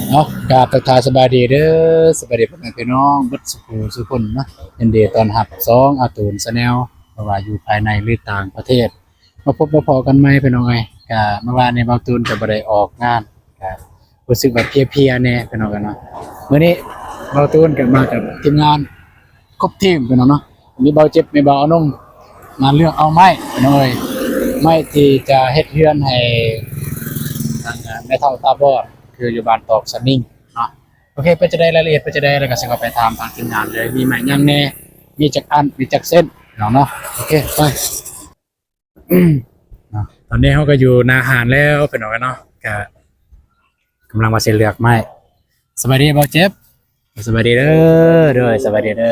ເນາະ ກາບທັກທາຍສະບາຍດີເດີ ສະບາຍດີພໍ່ແມ່ພີ່ນ້ອງເບິດສູ່ຜູ້ສູ່ຄົນເນາະ ຍິນດີຕ້ອນຮັບຊ່ອງອາຕູນ Channel ບໍ່ວ່າຢູ່ພາຍໃນ ຫຼື ຕ່າງປະເທດ ມາພົບມາພໍ້ກັນໃໝ່ພີ່ນ້ອງເອີຍ. ກະເມື່ອວານນີ້ບ່າວຕູນກະບໍ່ໄດ້ອອກງານ ກະຮູ້ສຶກວ່າເພຍໆແດ່ພີ່ນ້ອງເອີຍເນາະ. ມື້ນີ້ບ່າວຕູນກະມາກັບທີມງານ ຄົບທີມພີ່ນ້ອງເນາະ ມີບ່າວເຈັບ ມີບ່າວອານົງ ມາເລືອກເອົາໄມ້ພີ່ນ້ອງເອີຍ ໄມ້ທີ່ຈະເຮັດເຮືອນໃຫ້ທາງແມ່ເຖົ້າຕາບອດ ຄືຢູ່ບ້ານຕອກສະມິງເນາະ. ໂອເຄ ເປັນຈັ່ງໃດ ລາຍລະອຽດເປັນຈັ່ງໃດ ແລ້ວກໍຊິເຂົ້າໄປຖາມທາງທີມງານເລີຍ ມີໄມ້ຫຍັງແດ່ ມີຈັກອັນ ມີຈັກເສັ້ນພີ່ນ້ອງເນາະ. ໂອເຄ ໄປ ເນາະ ຕອນນີ້ເຮົາກໍຢູ່ໜ້າຮ້ານແລ້ວພີ່ນ້ອງເນາະ ກະກຳລັງວ່າຊິເລືອກໄມ້. ສະບາຍດີບ່າວເຈັບ ສະບາຍດີເດີ ໂດຍ ສະບາຍດີເດີ.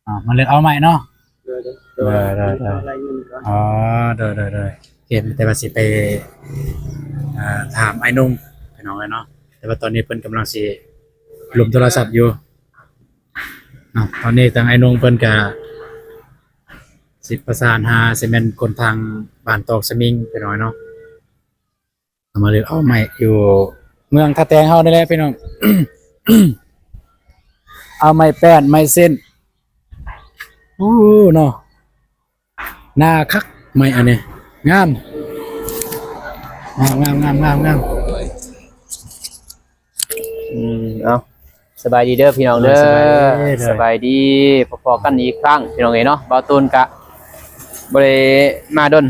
ອ່າ ມາເລືອກເອົາໄມ້ເນາະ ໂດຍ ໂດຍ ອໍ ໂດຍ ໂດຍ ໂດຍ. ໂອເຄ ແຕ່ວ່າຊິໄປ ອ່າ ຖາມອ້າຍໜຸ່ມພີ່ນ້ອງເອີຍເນາະ ແຕ່ວ່າຕອນນີ້ເພິ່ນກຳລັງຊິລົມໂທລະສັບຢູ່. ເນາະ ຕອນນີ້ທາງອ້າຍນົງເພິ່ນກະຊິປະສານຫາ ຊິແມ່ນຄົນທາງບ້ານຕອກສະມິງພີ່ນ້ອງເນາະ. ເອົາມາເລືອກເອົາໄມ້ຢູ່ເມືອງທ່າແຕງເຮົານີ້ແຫຼະພີ່ນ້ອງ ເອົາໄມ້ແປ້ນ ໄມ້ເສັ້ນ. ໂອ້ ເນາະ ໜ້າຄັກໄມ້ອັນນີ້ ງາມ ງາມ ງາມ ງາມ ງາມ. ອືມ ເອົາ ສະບາຍດີເດີພີ່ນ້ອງເດີ ໂດຍ ສະບາຍດີ ໂດຍ ສະບາຍດີ ພໍ້ໆກັນອີກຄັ້ງພີ່ນ້ອງເອີຍເນາະ. ບ່າວຕູນກະບໍ່ໄດ້ມາດົນ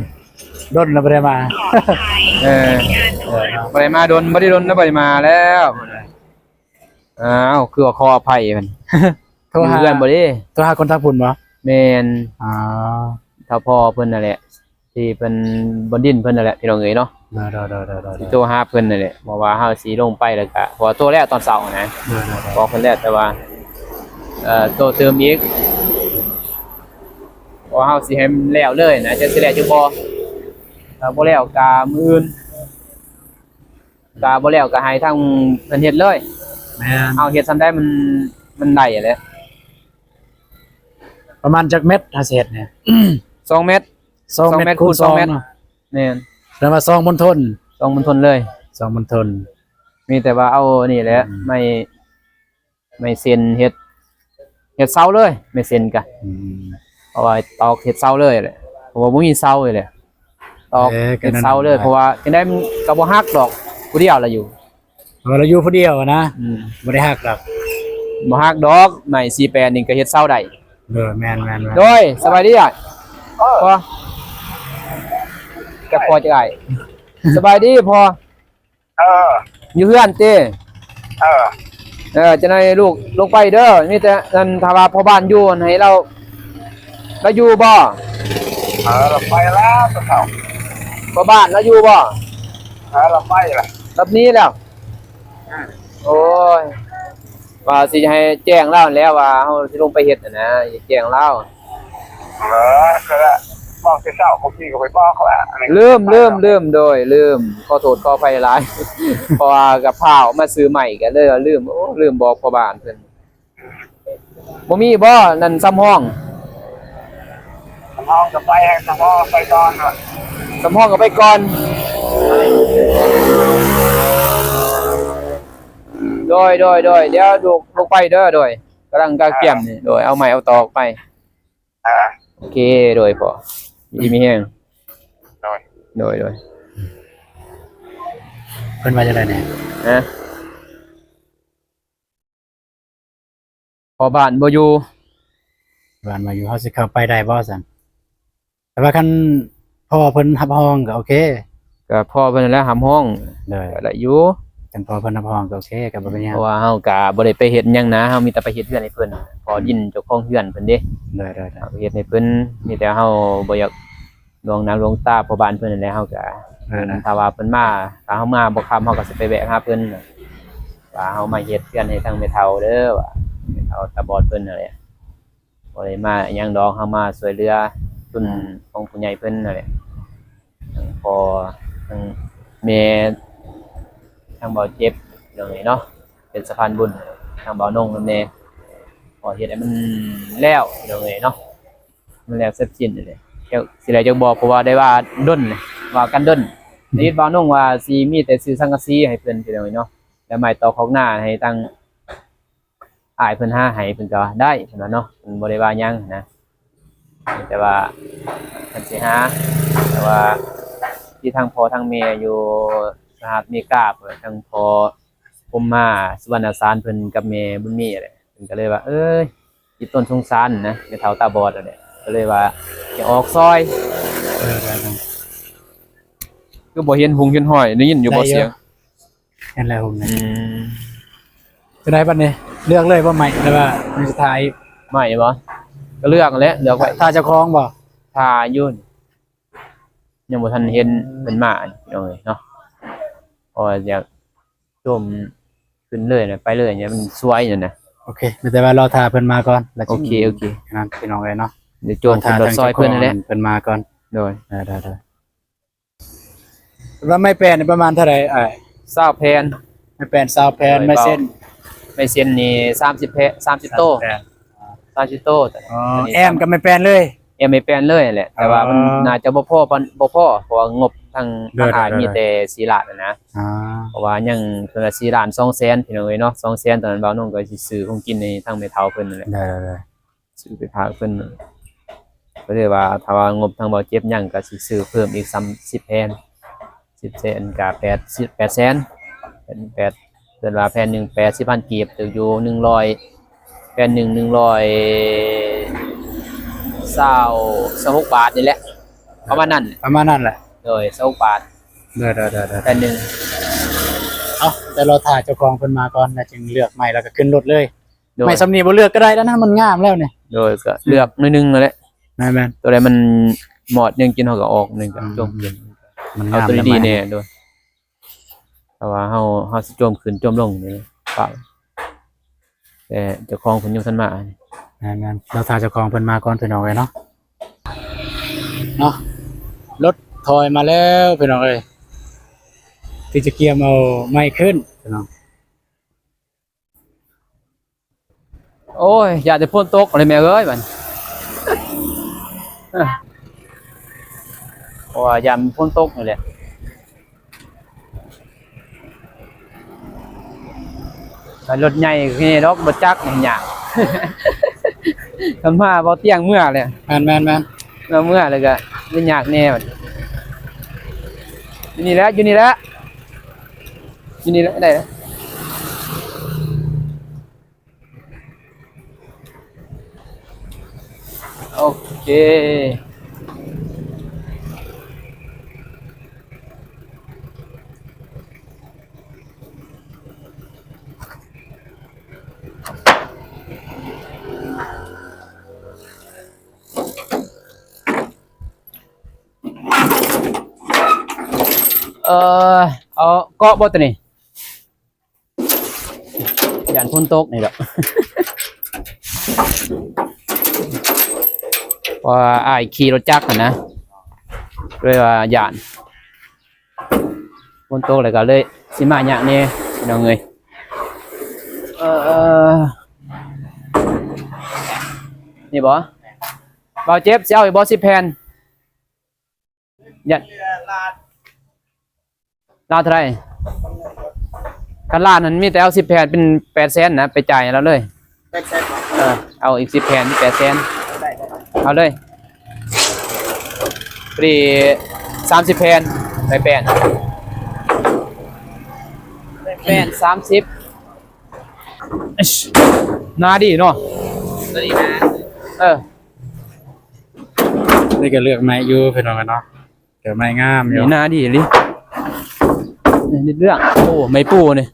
ດົນແລ້ວບໍ່ໄດ້ມາ ເອີ ເອີ ບໍ່ໄດ້ມາດົນ ບໍ່ໄດ້ດົນແລ້ວບໍ່ໄດ້ມາແລ້ວ. ອ້າວ ຄືວ່າຂໍອະໄພມັນ ໂທຫາ ຢູ່ເຮືອນບໍ່ເດ້ ໂທຫາຄົນທາງພຸ້ນບໍ່? ແມ່ນ ອໍ ເຖົ້າພໍ່ເພິ່ນນັ້ນແຫຼະ ທີ່ເພິ່ນ ບ່ອນດິນເພິ່ນນັ້ນແຫຼະພີ່ນ້ອງເອີຍເນາະ. ໂດຍ ໂດຍ ໂດຍ ໂດຍ ໂດຍ ຊິໂທຫາເພິ່ນນັ້ນແຫຼະ ເພາະວ່າເຮົາຊິລົງໄປແລ້ວກະ ເພາະວ່າໂທແລ້ວຕອນເຊົ້ານະ ໂດຍ ໂດຍ ໂດຍ ບອກເພິ່ນແລ້ວ ແຕ່ວ່າ ເອີ ໂທຕື່ມອີກ ເພາະວ່າເຮົາຊິໃຫ້ມັນແລ້ວເລີຍນະ ຈັກຊິແລ້ວຈັກບໍ່ ຖ້າບໍ່ແລ້ວກະມື້ອື່ນ ກະບໍ່ແລ້ວກະໃຫ້ທາງເພິ່ນເຮັດເລີຍ. ແມ່ນ ເຮົາເຮັດສ່ຳໃດມັນ ມັນໄດ້ແຫຼະ. ປະມານຈັກແມັດ ເຮົາຊິເຮັດນີ້? ສອງແມັດ ສອງແມັດ ສອງແມັດຄູນສອງ ສອງແມັດ ເນາະ ແມ່ນ ແປວ່າສອງມົນທົນ ສອງມົນທົນເລີຍ ສອງມົນທົນ. ມີແຕ່ວ່າເອົານີ້ແຫຼະ ອືມ ໄມ້ ໄມ້ເສັ້ນເຮັດ ເຮັດເສົາເລີຍ ໄມ້ເສັ້ນກະ ອືມ ເອົາໄວ້ຕອກເຮັດເສົາເລີຍແຫຼະ ເພາະວ່າບໍ່ມີເສົານີ້ແຫຼະ ຕອກ ເອີ ເຮັດເສົາເລີຍ ກະນັ້ນແຫຼະ ເພາະວ່າຈັ່ງໃດມັນກະບໍ່ຫັກດອກ ຜູ້ດຽວລະຢູ່ ເພາະວ່າລາຢູ່ຜູ້ດຽວນະ ອືມ ບໍ່ໄດ້ຫັກດອກ ບໍ່ຫັກດອກ ໄມ້ສີ່ແປດນີ້ກະເຮັດເສົາໄດ້. ເອີ ແມ່ນໆໆ ໂດຍ ສະບາຍດີອ້າຍ ເອີ ພໍ່ ຈັກພໍ່ຈັກອ້າຍ ສະບາຍດີພໍ່. ເອີ ຢູ່ເຮືອນຕິ? ເອີ ເອີ ຈັ່ງໃດລູກລົງໄປເດີ ມີແຕ່ອັນ ຖ້າວ່າພໍ່ບ້ານຢູ່ຫັ້ນໃຫ້ລາວ ລາວຢູ່ບໍ່? ເອີ ລາວໄປແລ້ວແຕ່ເຊົ້າ ພໍ່ບ້ານລາວຢູ່ບໍ່? ເອີ ລາວໄປແລ້ວ ລາວໜີແລ້ວ. ອືມ ໂອ້ຍ ວ່າຊິໃຫ້ແຈ້ງລາວຫັ້ນແຫຼະວ່າເຮົາຊິລົງໄປເຮັດຫັ້ນນະ ແຈ້ງລາວ. ເອີ ກະບອກແຕ່ເຊົ້າ ເມື່ອກີ້ກະໄປບອກແລ້ວ ລືມ ລືມ ລືມ ໂດຍ ລືມ ຂໍໂທດຂໍອະໄພຫຼາຍ ເພາະວ່າກະພາອອກມາຊື້ໄມ້ ກະເລີຍວ່າລືມ ໂອ້ ລືມບອກພໍ່ບ້ານເພິ່ນ. ບໍ່ມີບໍ່ ນັ້ນ ສຳຮອງ? ສຳຮອງກະໄປ ສຳຮອງໄປກ່ອນ ສຳຮອງກະໄປກ່ອນ. ໂດຍ ໂດຍ ໂດຍ ດຽວລູກ ລູກໄປເດີ ໂດຍ ກຳລັງກະກຽມນີ້ ໂດຍ ເອົາໄມ້ເອົາຕອກໄປ. ອ່າ ໂອເຄ ໂດຍພໍ່ ຢູ່ດີມີແຮງ ໂດຍ ໂດຍ ໂດຍ. ເພິ່ນວ່າຈັ່ງໃດແດ່? ຮະ? ພໍ່ບ້ານບໍ່ຢູ່ ບ້ານບໍ່ຢູ່ ເຮົາຊິເຂົ້າໄປໄດ້ບໍ່ຊັ້ນ? ແຕ່ວ່າຄັນພໍ່ເພິ່ນຮັບຮອງກະໂອເຄ ກະພໍ່ເພິ່ນຫັ້ນແຫຼະຮັບຮອງ ໂດຍ ກະໄດ້ຢູ່ ຄັນພໍ່ເພິ່ນຮັບຮອງກະໂອເຄ ກະບໍ່ເປັນຫຍັງ ເພາະວ່າເຮົາກະບໍ່ໄດ້ໄປເຮັດຫຍັງນະ ເຮົາມີແຕ່ໄປເຮັດເຮືອນໃຫ້ເພິ່ນ ເພາະດິນເຈົ້າຂອງເຮືອນເພິ່ນເດ້ ໂດຍ ໂດຍ ໂດຍ ເຮົາເຮັດໃຫ້ເພິ່ນ ມີແຕ່ເຮົາບໍ່ຢາກຫຼວງໜ້າຫຼວງຕາພໍ່ບ້ານເພິ່ນຫັ້ນແຫຼະ ເຮົາກະ ເອີ ຖ້າວ່າເພິ່ນມາ ຖ້າເຮົາມາບໍ່ຄ່ຳ ເຮົາກະຊິໄປແວະຫາເພິ່ນ ວ່າເຮົາມາເຮັດເຮືອນໃຫ້ທາງແມ່ເຖົ້າເດີ ວ່າແມ່ເຖົ້າຕາບອດເພິ່ນຫັ້ນແຫຼະ. ບໍ່ໄດ້ມາຫຍັງດອກ ເຮົາມາຊ່ວຍເຫຼືອທຶນຂອງຜູ້ໃຫຍ່ເພິ່ນນັ້ນແຫຼະ ທັງພໍ່ທັງແມ່ ທາງບ່າວເຈັບ ພີ່ນ້ອງເອີຍເນາະ ເປັນສະພານບຸນ ທາງບ່າວນົງນຳແດ່ ຂໍເຮັດໃຫ້ມັນແລ້ວ ພີ່ນ້ອງເອີຍເນາະ ມັນແລ້ວເສັດສິ້ນແຫຼະ ຈັກຊິແລ້ວຈັກບໍ່ ເພາະວ່າໄດ້ວ່າດົນ ວ່າກັນດົນ ໄດ້ຍິນບ່າວນົງວ່າຊິມີແຕ່ຊື້ສັງກະສີໃຫ້ເພິ່ນ ພີ່ນ້ອງເອີຍເນາະ. ແລ້ວໄມ້ຕອກຄອກນາໃຫ້ທາງອ້າຍເພິ່ນຫາໃຫ້ ເພິ່ນກໍວ່າໄດ້ ເພິ່ນວ່າເນາະ ເພິ່ນບໍ່ໄດ້ວ່າຫຍັງນະ ແຕ່ວ່າເພິ່ນຊິຫາ ແຕ່ວ່າທີ່ທາງພໍ່ທາງແມ່ຢູ່ສະຫະລັດອາເມລິກາ ທາງພໍ່ ພົມມາ ສຸວັນນະສານ ເພິ່ນກັບແມ່ບຸນມີແຫຼະ ເພິ່ນກໍເລີຍວ່າ ເອີຍ ອີ່ຕົນສົງສານນະ ແມ່ເຖົ້າຕາບອດນັ້ນແຫຼະ ກໍເລີຍວ່າຈະອອກຊ່ອຍ ເອີ ໄດ້ໆ ຄືບໍ່ເຫັນຮຸ່ງເຫັນຮອຍ ໄດ້ຍິນຢູ່ບໍ່ ໄດ້ຢູ່ ສຽງ? ເຫັນແລ້ວຮຸ່ງ ອືມ ຈັ່ງໃດບັດນີ້ ເລືອກເລີຍບໍ່ ໄມ້ ຫຼືວ່າມີສຸດທ້າຍ? ໄມ້ບໍ່? ກໍເລືອກແຫຼະ ເລືອກໄວ້ ຖ້າເຈົ້າຂອງບໍ່? ຖ້າຢູ່ ຍັງບໍ່ທັນເຫັນເພິ່ນມາ ພີ່ນ້ອງເອີຍເນາະ ເພາະວ່າຢາກ ໂຈມຂຶ້ນເລີຍນະ ໄປເລີຍນະ ມັນສວຍນັ້ນນະ ໂອເຄ ມີແຕ່ວ່າລໍຖ້າເພິ່ນມາກ່ອນ ແລ້ວ ໂອເຄ ໂອເຄ ນັ້ນ ພີ່ນ້ອງເອີຍເນາະ ດຽວໂຈມຂຶ້ນລົດຊ່ອຍເພິ່ນຫັ້ນແຫຼະ ເພິ່ນມາກ່ອນ ໂດຍ ໄດ້ໆ ແລ້ວໄມ້ແປ້ນນີ້ປະມານເທົ່າໃດອ້າຍ? ຊາວແຜ່ນ ໄມ້ແປ້ນຊາວແຜ່ນ ໂດຍ ໄມ້ເສັ້ນ ໄມ້ເສັ້ນນີ້ສາມສິບແຜ່ນ ສາມສິບໂຕ ສາມສິບແຜ່ນ ສາມສິບໂຕ ອໍ ອັນນີ້ ແອ້ມກັບໄມ້ແປ້ນເລີຍ ແອ້ມໄມ້ແປ້ນເລີຍແຫຼະ ແຕ່ວ່າມັນ ອໍ ໜ້າຈະບໍ່ພໍປານ ບໍ່ພໍ ເພາະວ່າງົບທາງ ໂດຍ ທາງອ້າຍ ໂດຍ ມີແຕ່ສີ່ລ້ານຫັ້ນນະ ອໍ ເພາະວ່າຍັງເພິ່ນວ່າສີ່ລ້ານສອງແສນ ພີ່ນ້ອງເອີຍເນາະ ສອງແສນ ຕອນນັ້ນບ່າວນົງກໍຊິຊື້ຂອງກິນໃຫ້ທາງແມ່ເຖົ້າເພິ່ນນັ້ນແຫຼະ ໂດຍ ໂດຍ ຊື້ໄປຝາກເພິ່ນ ກໍເລີຍວ່າ ຖ້າວ່າງົບທາງບ່າວເຈັບຍັງ ກໍຊິຊື້ເພີ່ມອີກສາມສິບແຜ່ນ ສິບແຜ່ນກໍແປດ ແປດແສນ ແປດ ເອີ້ນວ່າແຜ່ນໜຶ່ງແປດສິບພັນກີບ ຕົກຢູ່ໜຶ່ງຮ້ອຍ ແຜ່ນໜຶ່ງ ໜຶ່ງຮ້ອຍຊາວ ຊາວຫົກບາດນີ້ແຫຼະ ປະມານນັ້ນ ປະມານນັ້ນແຫຼະ ໂດຍ ຊາວຫົກບາດ ໂດຍໆໆໆ ແຜ່ນໜຶ່ງ ເອົາ ແຕ່ລໍຖ້າເຈົ້າຂອງເພິ່ນມາກ່ອນ ແລ້ວຈຶ່ງເລືອກໄມ້ ແລ້ວກໍຂຶ້ນລົດເລີຍ ໂດຍ ໄມ້ສ່ຳນີ້ບໍ່ເລືອກກໍໄດ້ແລ້ວນະ ມັນງາມແລ້ວນີ້ ໂດຍ ກໍເລືອກໜ້ອຍໜຶ່ງນັ້ນແຫຼະ ແມ່ນໆ ຕົວໃດມັນມອດຍັງກິນ ເຮົາກໍອອກໜຶ່ງ ອືມ ໂຈມຂຶ້ນ ມັນງາມ ເອົາຕົວດີໆແນ່ ໂດຍ ເພາະວ່າເຮົາ ເຮົາຊິໂຈມຂຶ້ນໂຈມລົງນີ້ ແຕ່ເຈົ້າຂອງເພິ່ນຍັງບໍ່ທັນມາ ແມ່ນໆ ລໍຖ້າເຈົ້າຂອງເພິ່ນມາກ່ອນ ພີ່ນ້ອງເອີຍເນາະ ເນາະ ລົດຖອຍມາແລ້ວ ພີ່ນ້ອງເອີຍ ທີ່ຈະກຽມເອົາໄມ້ຂຶ້ນ ພີ່ນ້ອງ ໂອ້ຍ ຢ້ານແຕ່ຝົນຕົກເລີຍແມ່ເອີຍ ບັດ ເພາະວ່າຢ້ານຝົນຕົກນີ້ແຫຼະ ໄປລົດໃຫຍ່ຄືນີ້ດອກ ບໍ່ຈັກຫຍັງຍາກ ຄັນມາບໍ່ຕຽງເມືອແຫຼະ ແມ່ນໆໆ ເມືອແລ້ວກໍໄດ້ຍາກແດ່ ບັດ ຢູ່ນີ້ແຫຼະ ຢູ່ນີ້ແຫຼະ ຢູ່ນີ້ແຫຼະ ໄດ້ແລ້ວ. ໂອເຄ ເອີ ເອົາເກາະບໍ່ຕົວນີ້? ຢ້ານຝົນຕົກນີ້ແຫຼະ ເພາະວ່າອ້າຍຂີ່ລົດຈັກຫັ້ນນະ ເລີຍວ່າຢ້ານ ຝົນຕົກແລ້ວກໍເລີຍຊິມາຍາກແດ່ ພີ່ນ້ອງເອີຍ. ເອີ ນີ້ບໍ່? ບ່າວເຈັບ ຊິເອົາອີກບໍ່ ສິບແຜ່ນ? ຢ້ານ ລາວເທົ່າໃດ? ຄັນລ້ານຫັ້ນມີແຕ່ເອົາສິບແຜ່ນເປັນແປດແສນນະ ໄປຈ່າຍໃຫ້ລາວເລີຍ. ແປດແສນບໍ່? ເອີ ເອົາອີກສິບແຜ່ນເປັນແປດແສນ. ເອົາເລີຍ ພໍດີສາມສິບແຜ່ນ ໄມ້ແປ້ນ ໄມ້ແປ້ນສາມສິບ. ໜາດີເນາະ ຕົວນີ້ນະ ເອີ ນີ້ກໍເລືອກໄມ້ຢູ່ພີ່ນ້ອງເນາະ ກໍໄມ້ງາມຢູ່ ໜາດີອີ່ຫຼີ ນີ້ເລືອກ ໂອ້ ໄມ້ປູນີ້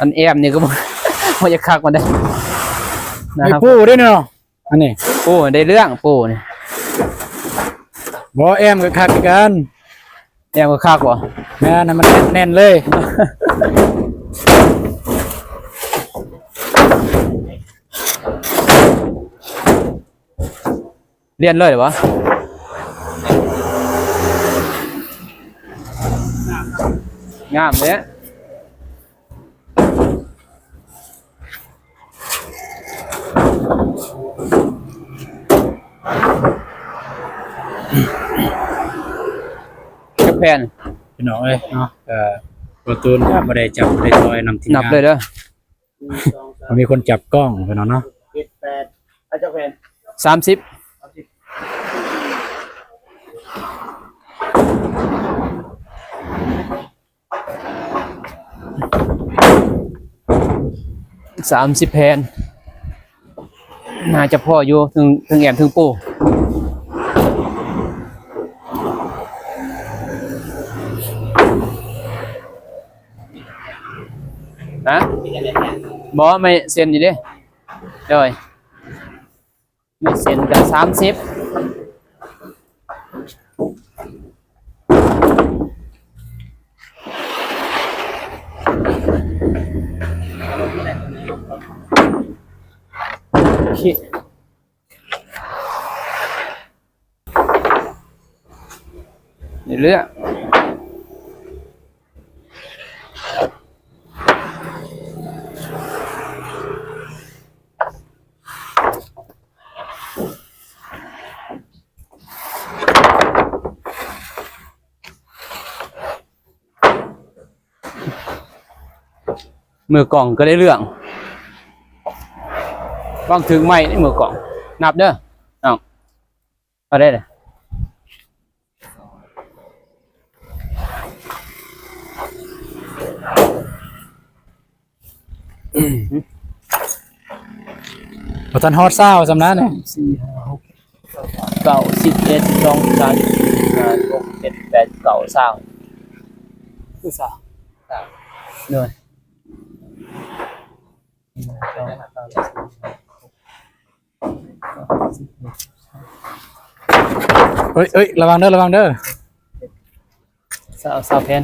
ອັນແອມນີ້ກໍບໍ່ ບໍ່ຢາກຄັກປານໃດ ໄມ້ປູເດ້ເນາະ ອັນນີ້ ໂອ້ ໄດ້ເລື່ອງ ໂອ້ ນີ້ ບໍ່ ແອມກໍຄັກຄືກັນ ແອມກໍຄັກບໍ່? ແມ່ນ ໃຫ້ມັນແໜ້ນໆເລີຍ ລຽນເລີຍບໍ່? ງາມເດ້. ຈັກແຜ່ນ ພີ່ນ້ອງເອີຍເນາະ ກໍ ບໍ່ຕູນກໍບໍ່ໄດ້ຈັບ ບໍ່ໄດ້ຊ່ອຍນຳທີມງານ ນັບເລີຍເດີ. ບໍ່ມີຄົນຈັບກ້ອງ ພີ່ນ້ອງເນາະ. ເຈັດ ແປດ ເອົາຈັກແຜ່ນ? ສາມສິບ ສາມສິບ. ສາມສິບແຜ່ນ ໜ້າຈະພໍຢູ່ ເຖິງ ເຖິງແອ້ມເຖິງໂປ້. ຮະ? ບໍ່ ໄມ້ເສັ້ນນີ້ເດ້. ໂດຍ. ໄມ້ເສັ້ນກໍສາມສິບ. ໂອເຄ ເລື້ອຍໆ. ມືກ້ອງກໍໄດ້ເລື່ອງ ວາງຖືກໄມ້ໃນມືກ້ອງ. ນັບເດີນ້ອງ. ເອົາໄດ້ເດີ. ບໍ່ທັນຮອດຊາວຊ້ຳນະນີ້. ສາມ ສີ່ ຫ້າ ຫົກ ເກົ້າ ສິບ ສິບເອັດ ສິບສອງ ສິບສາມ ສິບສີ່ ສິບຫ້າ ສິບຫົກ ສິບເຈັດ ສິບແປດ ສິບເກົ້າ ຊາວ ຊາວ. ໂດຍ. ເອີຍ ເອີຍ ລະວັງເດີ ລະວັງເດີ. ຊາວ ຊາວແຜ່ນ.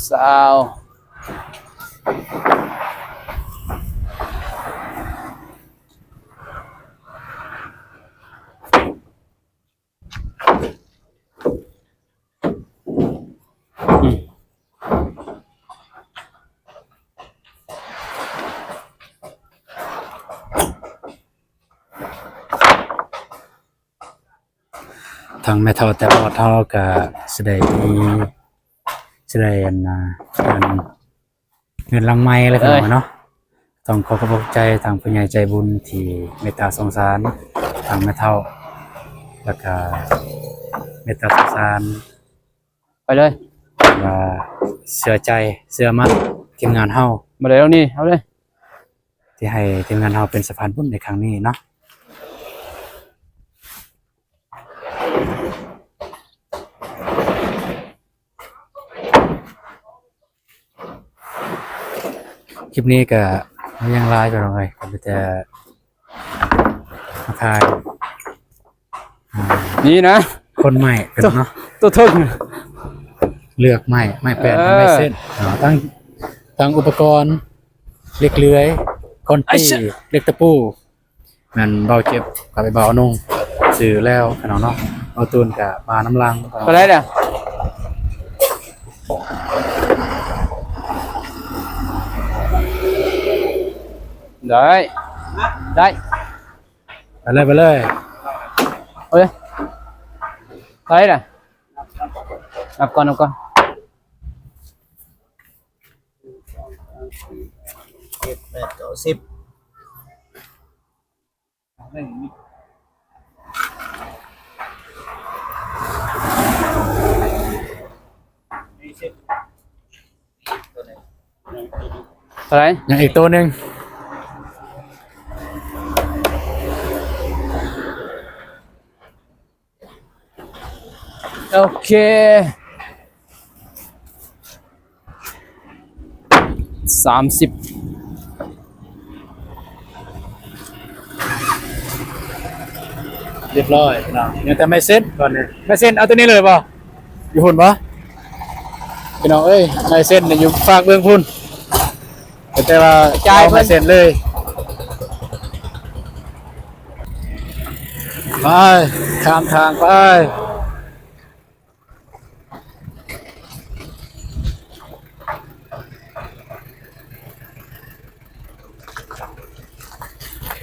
ຊາວ. ທາງແມ່ເຖົ້າຕາບອດເຮົາກະຊິໄດ້ມີ ຊິໄດ້ອັນນາ ອັນ ເຮືອນຫຼັງໃໝ່ແລ້ວ ເອີຍ ພີ່ນ້ອງເນາະ. ຕ້ອງຂໍຂອບໃຈທາງຜູ້ໃຫຍ່ໃຈບຸນທີ່ເມດຕາສົງສານທາງແມ່ເຖົ້າ ແລ້ວກະເມດຕາສົງສານ ໄປເລີຍ ວ່າເຊື່ອໃຈເຊື່ອໝັ້ນທີມງານເຮົາ ບໍ່ໄດ້ດອກນີ້ ເອົາເລີຍ ທີ່ໃຫ້ທີມງານເຮົາເປັນສະພານບຸນໃນຄັ້ງນີ້ເນາະ. ຄລິບນີ້ກະບໍ່ຫຍັງຫຼາຍ ພີ່ນ້ອງເອີຍ ກະມີແຕ່ມາຖ່າຍ ອ່າ ນີ້ນະ ຄົນໄມ້ເພິ່ນເນາະ ໂຕເທິງ ເລືອກໄມ້ ໄມ້ແປ້ນ ເອີ ໄມ້ເສັ້ນເນາະ ທັງ ທັງອຸປະກອນ ເຫຼັກເລື່ອຍ ຄ້ອນຕີ້ ເຫຼັກຕະປູ. ແມ່ນເບົາເຈັບກັບໄອ້ເບົາອະນົງ ຊື້ແລ້ວພີ່ນ້ອງເນາະ. ເບົາຕູນກະມານຳຫຼັງ ເທົ່າໃດລະ? ໄດ້ ໄດ້ ໄປເລີຍ ໄປເລີຍ ເອົາເລີຍ ເທົ່າໃດລະ? ນັບກ່ອນ ນັບກ່ອນ ໜຶ່ງ ສອງ ສາມ ສີ່ ຫ້າ ຫົກ ເຈັດ ແປດ ເກົ້າ ສິບ. ເທົ່າໃດ? ຍັງອີກໂຕໜຶ່ງ. ໂອເຄ ສາມສິບ ຮຽບຮ້ອຍພີ່ນ້ອງ. ຍັງແຕ່ໄມ້ເສັ້ນຕອນນີ້ ໄມ້ເສັ້ນເອົາໂຕນີ້ເລີຍບໍ່? ຢູ່ພຸ້ນບໍ່? ພີ່ນ້ອງເອີຍ ໄມ້ເສັ້ນນີ້ຢູ່ຟາກເບື້ອງພຸ້ນ ແຕ່ວ່າຈ່າຍເພິ່ນ ເອົາໄມ້ເສັ້ນເລີຍ. ໄປ ຂ້າມທາງໄປ. ໂ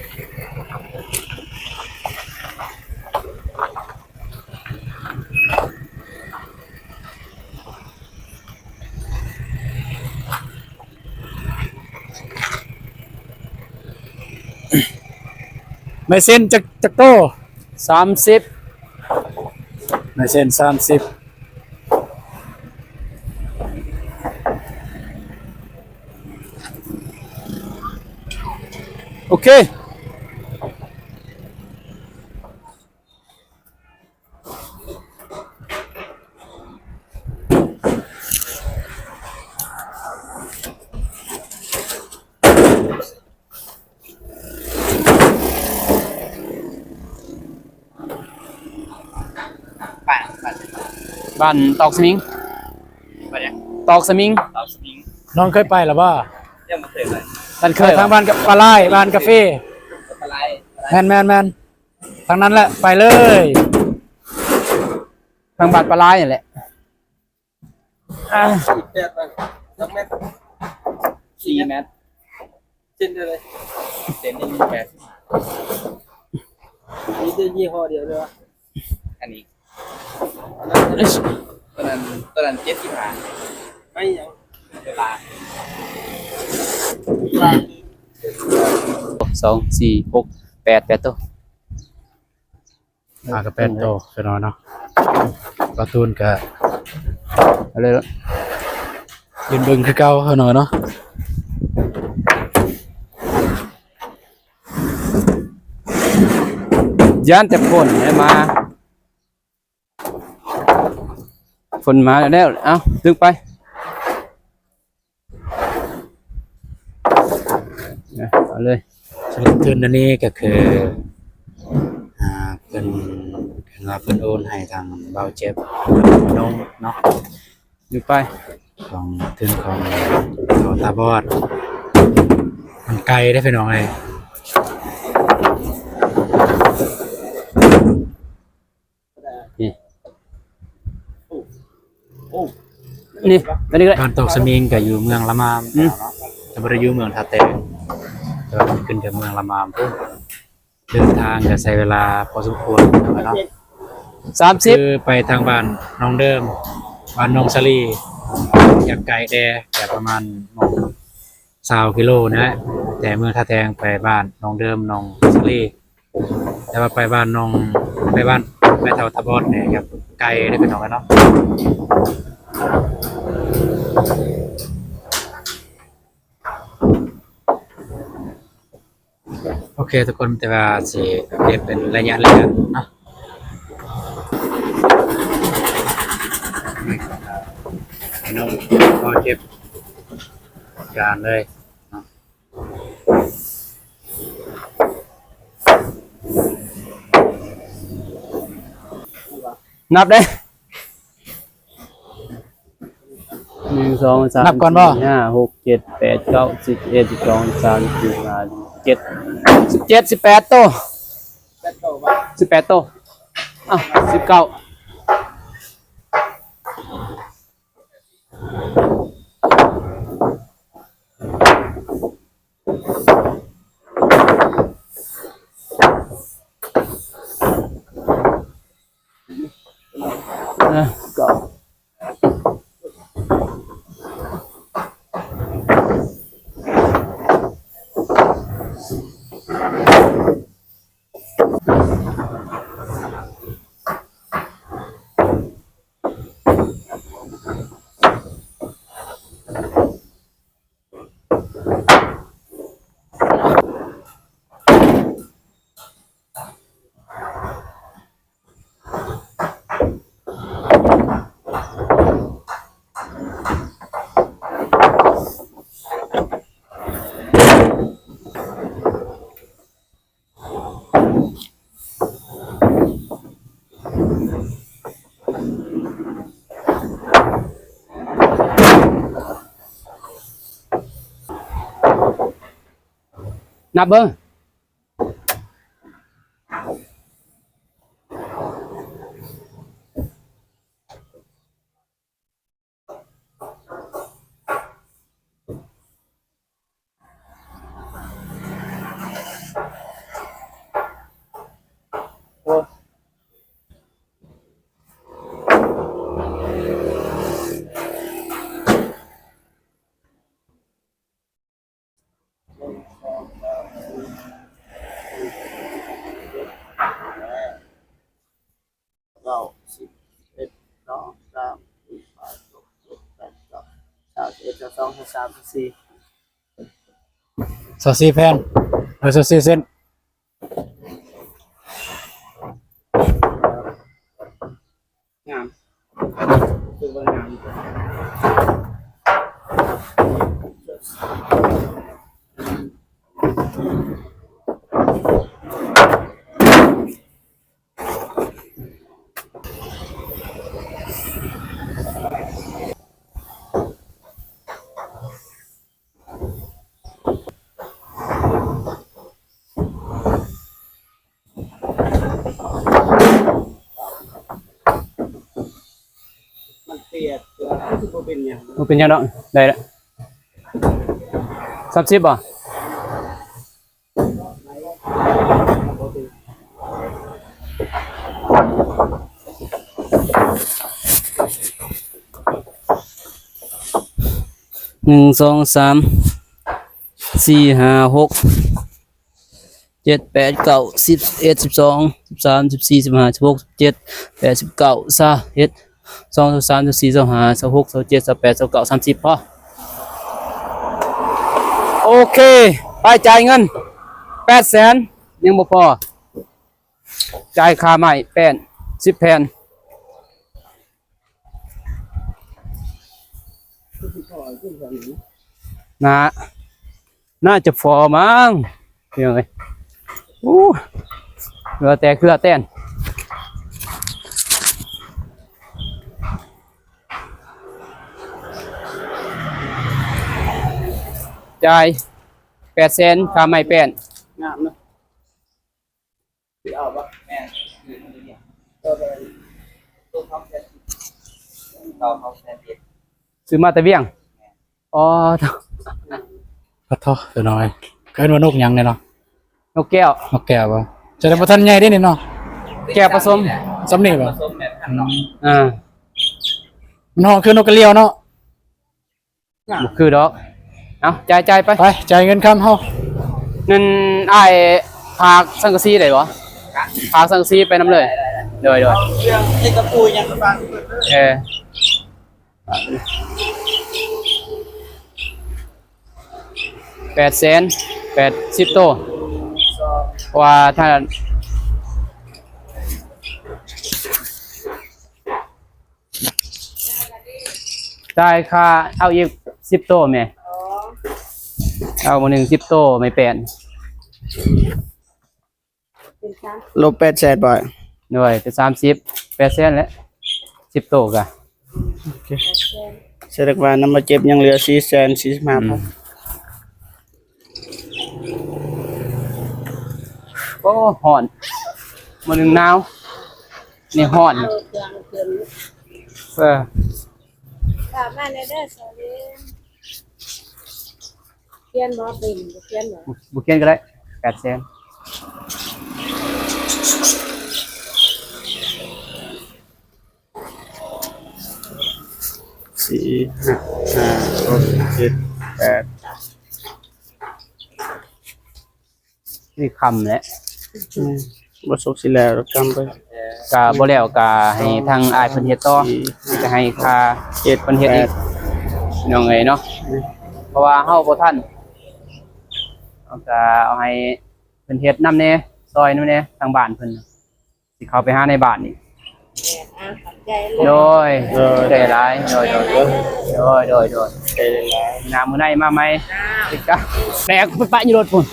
ລາຍເຊັນຈັກ ຈັກໂຕ? ສາມສິບ. ລາຍເຊັນສາມສິບ. ໂອເຄ. ບ້ານ ບ້ານ ບ້ານຕອກສະໝິງ. ບ້ານຫຍັງ? ຕອກສະໝິງ. ຕອກສະໝິງ. ນ້ອງເຄີຍໄປແລ້ວບໍ່? ຍັງບໍ່ເຄີຍໄປ. ບ້ານເຄີຍ ໄປທາງບ້ານກະ ປາລາຍ ບ້ານກາເຟ. ປາລາຍ. ແມ່ນໆໆ. ທາງນັ້ນແຫຼະ ໄປເລີຍ. ທາງບ້ານປາລາຍນັ້ນແຫຼະ. ອ່າ ສີ່ແປດ ຈັກແມັດ? ສີ່ແມັດ. ເສັ້ນເທົ່າໃດ? ເສັ້ນໜຶ່ງແປດ. ມີແຕ່ຍີ່ຫໍ້ດຽວເດີວະ. ອັນນີ້ ອັນນັ້ນ ຕົວນັ້ນ ຕົວນັ້ນເຈັດສິບຫ້າ. ໄມ້ຫຍັງ? ປາ. ສອງ ສີ່ ຫົກ ແປດ ແປດໂຕ. ປາກະແປດໂຕ ພີ່ນ້ອງເນາະ. ປາຕູນກະ ເອົາເລີຍ ຢືນເບິ່ງຄືເກົ່າ ພີ່ນ້ອງເນາະ. ຢ້ານແຕ່ຝົນໃຫ້ມາ. ຝົນມາແລ້ວ ເອົາ ດຶງໄປ. ເອົາເລີຍ. ສະຫຼຸບທຶນອັນນີ້ກໍຄື ອ່າ ເພິ່ນ ເພິ່ນວ່າເພິ່ນໂອນໃຫ້ທາງບ່າວເຈັບ ນ້ອງເນາະ. ຢູ່ໄປ ຂອງ ທຶນຂອງເຖົ້າຕາບອດ. ມັນໄກເດ້ ພີ່ນ້ອງເອີຍ. ນີ້ ນີ້ ອັນນີ້ກໍໄດ້. ບ້ານຕອກສະໝິງກໍຢູ່ເມືອງລະມາມ ອືມ ແລ້ວເນາະ, ແຕ່ບໍ່ໄດ້ຢູ່ເມືອງທ່າແຕງ ແຕ່ວ່າມັນຂຶ້ນກັບເມືອງລະມາມພຸ້ນ. ເດີນທາງກໍໃຊ້ເວລາພໍສົມຄວນເນາະ. ສາມສິບ ຄືໄປທາງບ້ານໜອງເດີມ ບ້ານໜອງສາລີ ຢາກໄກແດ່ ແຕ່ປະມານ ຊາວກິໂລນະ ແຕ່ເມືອງທ່າແຕງໄປບ້ານໜອງເດີມ ໜອງສາລີ ແຕ່ວ່າໄປບ້ານໜອງ ໄປບ້ານແມ່ເຖົ້າຕາບອດນີ້ກໍໄກເດ້ ພີ່ນ້ອງເອີຍເນາະ. ໂອເຄທຸກຄົນ ແຕ່ວ່າຊິອັບເດດເປັນໄລຍະໆເນາະ. ນ້ອງກໍເກັບການເລີຍເນາະ. ນັບເດ້. ໜຶ່ງ ສອງ ສາມ ສີ່ ຫ້າ ຫົກ ເຈັດ ແປດ ເກົ້າ ສິບ ສິບເອັດ ສິບສອງ ສິບສາມ ສິບສີ່ ສິບຫ້າ ສິບເຈັດ ສິບເຈັດ ສິບແປດໂຕ ສິບແປດໂຕ. ອ້າວ ສິບເກົ້າ. ອ່ະ ກໍ ນັບເບິ່ງ. ໂອ້. ອງ ຊາວສາມ ຊາວສີ່ ຊາວສີ່ແຜ່ນ ເອີ ຊາວສີ່ເສັ້ນ. ງາມ ຄືວ່າງາມ. ມັນເປຍກ ຄືບໍ່ເປັນຫຍັງ ບໍ່ເປັນຫຍັງດອກ ໄດ້ລະ ສາມສິບບໍ່? ໜຶ່ງ ສອງ ສາມ ສີ່ ຫ້າ ຫົກ ເຈັດ ແປດ ເກົ້າ ສິບ ສິບເອັດ ສິບສອງ ສິບສາມ ສິບສີ່ ສິບຫ້າ ສິບຫົກ ສິບເຈັດ ແປດ ສິບເກົ້າ ຊາວເອັດ ຊາວສອງ ຊາວສາມ ຊາວສີ່ ຊາວຫ້າ ຊາວຫົກ ຊາວເຈັດ ຊາວແປດ ຊາວເກົ້າ ສາມສິບ ພໍ. ໂອເຄ ໄປຈ່າຍເງິນ ແປດແສນ ຍັງບໍ່ພໍ ຈ່າຍຄ່າໄມ້ແປ້ນ ສິບແຜ່ນ. ໜ້າ ໜ້າຈະພໍມັ້ງ ພີ່ນ້ອງເອີຍ. ໂອ້ ເຫື່ອແຕກເຫື່ອແຕນ. ຈ່າຍແປດແສນ ຄ່າໄມ້ແປ້ນ. ງາມເນາະ. ຊື້ເອົາບໍ່? ແມ່ນ ຊື້ມາແຕ່ວຽງ ໂຕເທົ່າແສນສິບ ໂຕເທົ່າແສນເອັດ ຊື້ມາແຕ່ວຽງ. ແມ່ນ ອໍ ປະໂທ ເປັນນ້ອຍ ເອີ້ນວ່ານົກຫຍັງແດ່ເນາະ? ນົກແກ້ວ ນົກແກ້ວບໍ່? ຈະໄດ້ບໍ່ທັນໃຫຍ່ເດ້ນີ້ເນາະ ແກ້ວປະສົມ ສ່ຳນີ້ບໍ່? ປະສົມແມ່ນພັນເນາະ. ອືມ ອ່າ ມັນຮ້ອງຄືນົກກະຫຼຽວເນາະ. ບໍ່ຄືດອກ. ເອົາ ຈ່າຍ ຈ່າຍໄປ ໄປ ຈ່າຍເງິນຄຳເຮົາ. ນັ້ນອ້າຍຝາກສັງກະສີໄດ້ບໍ່? ຝາກສັງກະສີໄປນຳເລີຍ. ໄດ້ ໄດ້ ໄດ້ ໂດຍ ໂດຍ ເອົາເຄື່ອງເຮັດກະປູຫຍັງກໍຝາກເພິ່ນເດີ. ເອີ ແປດແສນ ແປດສິບໂຕ ເພາະວ່າຖ້າ ຈ່າຍຄ່າເອົາອີກສິບໂຕແມ່. ອໍ ເອົາມື້ໜຶ່ງສິບໂຕ ໄມ້ແປ້ນ. ເປັນສາມ ລົບແປດແສນບາດ. ໂດຍ ເປັນສາມສິບ ແປດແສນແຫຼະ ສິບໂຕກະ. ໂອເຄ ສະແດງວ່ານຳມາເກັບຍັງເຫຼືອສີ່ແສນສີ່ສິບຫ້າພັນ. ອືມ ໂອ້ ຮ້ອນ ມື້ໜຶ່ງໜາວ ນີ້ຮ້ອນ. ເອົາເຄື່ອງຂຶ້ນ ເອີ ຝາກມາແດ່ເດີ ສາວເລນ. ຂຽນບໍ່ເປັນ ບໍ່ຂຽນບໍ່? ບໍ່ຂຽນກໍໄດ້ ແປດແສນ. ສີ່ ຫ້າ ຫົກ ເຈັດ ແປດ ນີ້ຄ່ຳແຫຼະ. ອືມ ບໍ່ສຸກຊິແລ້ວ ຄ່ຳໄປ ກະບໍ່ແລ້ວກະໃຫ້ທາງອ້າຍເພິ່ນເຮັດຕໍ່ ສີ່ ກະໃຫ້ຄ່າເຮັດ ເພິ່ນເຮັດອີກ ແປດ ພີ່ນ້ອງເອີຍເນາະ. ອືມ ເພາະວ່າເຮົາບໍ່ທັນ ເຮົາກະເອົາໃຫ້ເພິ່ນເຮັດນຳແດ່ ຊ່ອຍນຳແດ່ ທາງບ້ານເພິ່ນ ຊິເຂົ້າໄປຫາໃນບ້ານນີ້. ແມ່ນ ອ່າ ຂອບໃຈຫຼາຍ. ໂດຍ ໂດຍ ຂອບໃຈຫຼາຍ. ໂດຍ ໂດຍ ໂດຍ ໂດຍ ໂດຍ ໂດຍ ຂອບໃຈຫຼາຍ. ໜ້າມື້ໃດມາໃໝ່. ຈ້າ ຕິດກະແບກໄປປະຢູ່ລົດພຸ້ນ.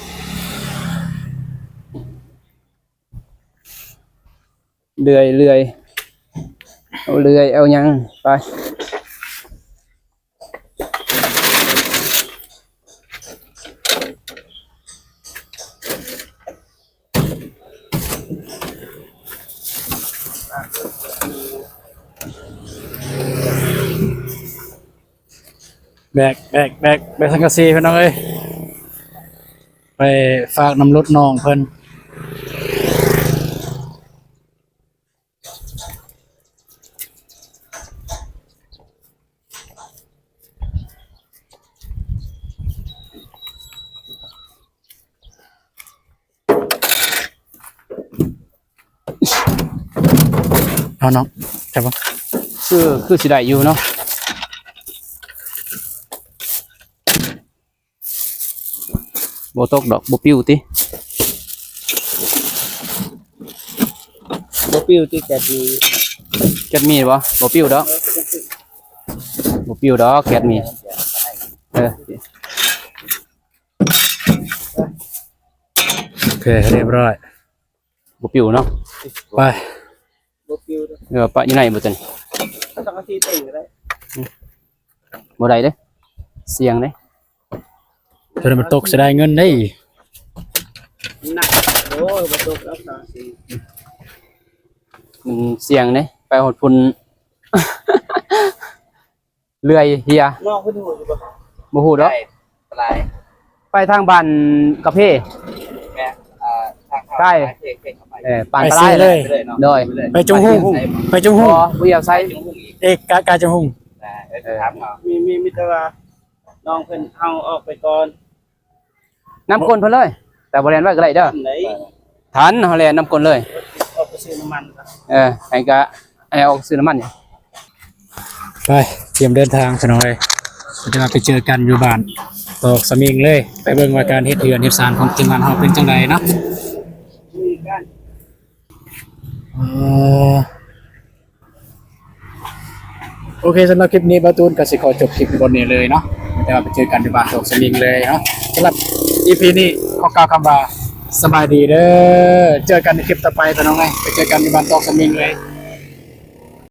ເລື່ອຍ ເລື່ອຍ ເອົາເລື່ອຍ ເອົາຫຍັງໄປ. ແບກ ແບກ ແບກ ແບກສັງກະສີ ພີ່ນ້ອງເອີຍ ໄປຝາກນຳລົດນ້ອງເພິ່ນ. ເອົານ້ອງ ຈັບບໍ່? ຄື ຄືຊິໄດ້ຢູ່ເນາະ. ບໍ່ຕົກດອກ ບໍ່ປິວຕິ? ບໍ່ປິວຕິ ແກັດມີ ແກັດມີບໍ່? ບໍ່ປິວດອກ ບໍ່ປິວດອກແກັດມີ. ເອີ ໂອເຄ ຮຽບຮ້ອຍ ບໍ່ປິວເນາະ. ໄປ ບໍ່ປິວເດີ ເອີ ປະຢູ່ໃນບໍ່ຕົວນີ້ ສັງກະສີເຕັງກໍໄດ້ ບໍ່ໄດ້ເດ້ ສ່ຽງເດ້ ຕົວນັ້ນມັນຕົກ ເສຍດາຍເງິນເດ້ ໜັກ ໂອ້ຍ ບໍ່ຕົກແລ້ວສັງກະສີ ມັນສ່ຽງເດ້ ໄປຮອດພຸ້ນ ເລື່ອຍເຮຍ ນ້ອງເພິ່ນຮູ້ຢູ່ບໍ່? ບໍ່ຮູ້ດອກ ໄກປານໃດ? ໄປທາງບ້ານກາເຟ ແມ່ນ ເອີ ທາງເຂົ້າ ໄກ ເພ ເພເຂົ້າໄປ ເອີ ປານຕະລາຍເລີຍ ໂດຍ ໄປຈຸງຮຸ່ງ ໄປຈຸງຮຸ່ງ ບໍ່ ບໍ່ຢາກໃສ່ ຈຸງຮຸ່ງອີກ ເອ ກາ ກາຈຸງຮຸ່ງ ເອີ ເອີ ຖາມເຂົາ ມີ ມີ ມີແຕ່ວ່ານ້ອງເພິ່ນເອົາອອກໄປກ່ອນ ນຳກົ້ນເພິ່ນເລີຍ ແຕ່ບໍ່ແລ່ນໄວກໍໄດ້ເດີ ທັນ ເຮົາແລ່ນນຳກົ້ນເລີຍ ອອກໄປຊື້ນ້ຳມັນ ເອີ ໃຫ້ກະ ໃຫ້ອອກຊື້ນ້ຳມັນ ໄປ ຕຽມເດີນທາງຊະໜ່ອຍ ດຽວເຮົາໄປເຈີກັນຢູ່ບ້ານຕອກສະມິງເລີຍ ໄປເບິ່ງວ່າການເຮັດເຮືອນເຮັດຊານຂອງທີມງານເຮົາເປັນຈັ່ງໃດເນາະ. ເອີ ໂອເຄ ສຳລັບຄລິບນີ້ ບ່າວຕູນກໍຊິຂໍຈົບຄລິບບ່ອນນີ້ເລີຍເນາະ ແຕ່ວ່າໄປເຈີກັນຢູ່ບ້ານຕອກສະມິງເລີຍເນາະ. ສຳລັບອີພີນີ້ ຂໍກ່າວຄຳວ່າ ສະບາຍດີເດີ ເຈີກັນໃນຄລິບຕໍ່ໄປ ພີ່ນ້ອງເອີຍ ໄປເຈີກັນຢູ່ບ້ານຕອກສະມິງເລີຍ.